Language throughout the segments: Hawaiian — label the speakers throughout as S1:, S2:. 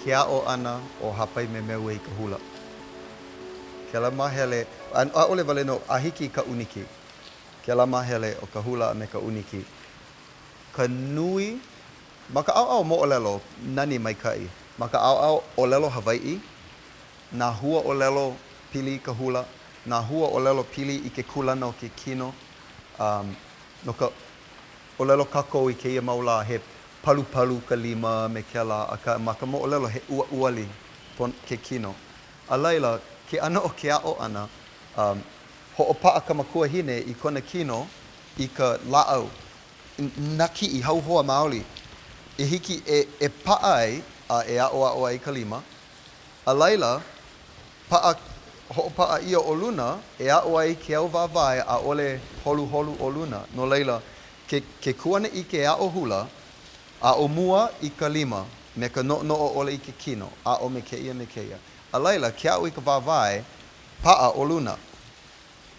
S1: Ke aʻo ʻana o Hāpai Memeu i ka hula. Kēlā māhele, ʻaʻole wale nō a hiki i ka ʻūniki. Kēlā māhele o ka hula a me ka ʻūniki. Ka nui, ma ka ʻaoʻao moʻolelo, nani maikaʻi. Ma ka ʻaoʻao ʻōlelo Hawaiʻi, nā hua ʻōlelo pili i ka hula, nā hua ʻōlelo pili i ke kūlana o ke kino, um, no ka ʻōlelo kākou i kēia mau lā, he palupalu ka lima me kēlā, akā ma ka moʻolelo he uaʻuali ke kino. A laila, ke ʻano o ke aʻo ʻana, um, hoʻopaʻa ka makuahine i kona kino i ka lāʻau, nā kiʻi hauhoa maoli i hiki e, e paʻa ai a e aʻoaʻo ai ka lima. A laila, paʻa, hoʻopaʻa ʻia ʻo luna e aʻo ai ke au wāwae ʻaʻole holuholu ʻo luna. No laila, ke, ke kuanaʻike aʻo hula, aʻo mua i ka lima me ka noʻonoʻo ʻole i ke kino, aʻo me kēia me kēia. A laila, ke aʻo i ka wāwae, paʻa ʻo luna.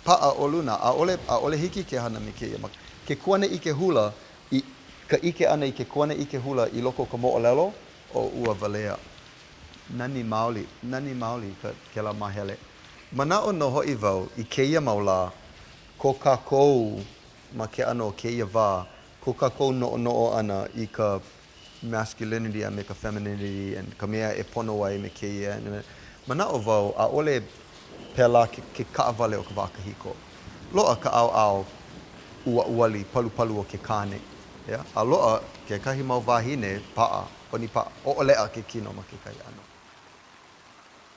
S1: Paʻa ʻo luna, ʻaʻole, ʻaʻole hiki ke hana me kēia. Ma ke kuanaʻike hula, i ka ʻike ʻana i ke kuanaʻike hula i loko o ka moʻolelo, o ua walea. Nani maoli, nani maoli ka, kēlā māhele. Manaʻo nō hoʻi wau i kēia mau lā, ko kākou ma ke ʻano o kēia wā, ko kākou noʻonoʻo ʻana i ka masculinity a me ka femininity and ka mea e pono ai me kēia and manaʻo wau ʻaʻole pēlā ke, ke kaʻawale o ka wā kahiko. Loaʻa ka ʻaoʻao uaʻuali palupalu o ke kāne, yeah? A loaʻa kekahi mau wāhine paʻa, ʻonipaʻa, ʻoʻoleʻa ke kino ma kekahi ʻano.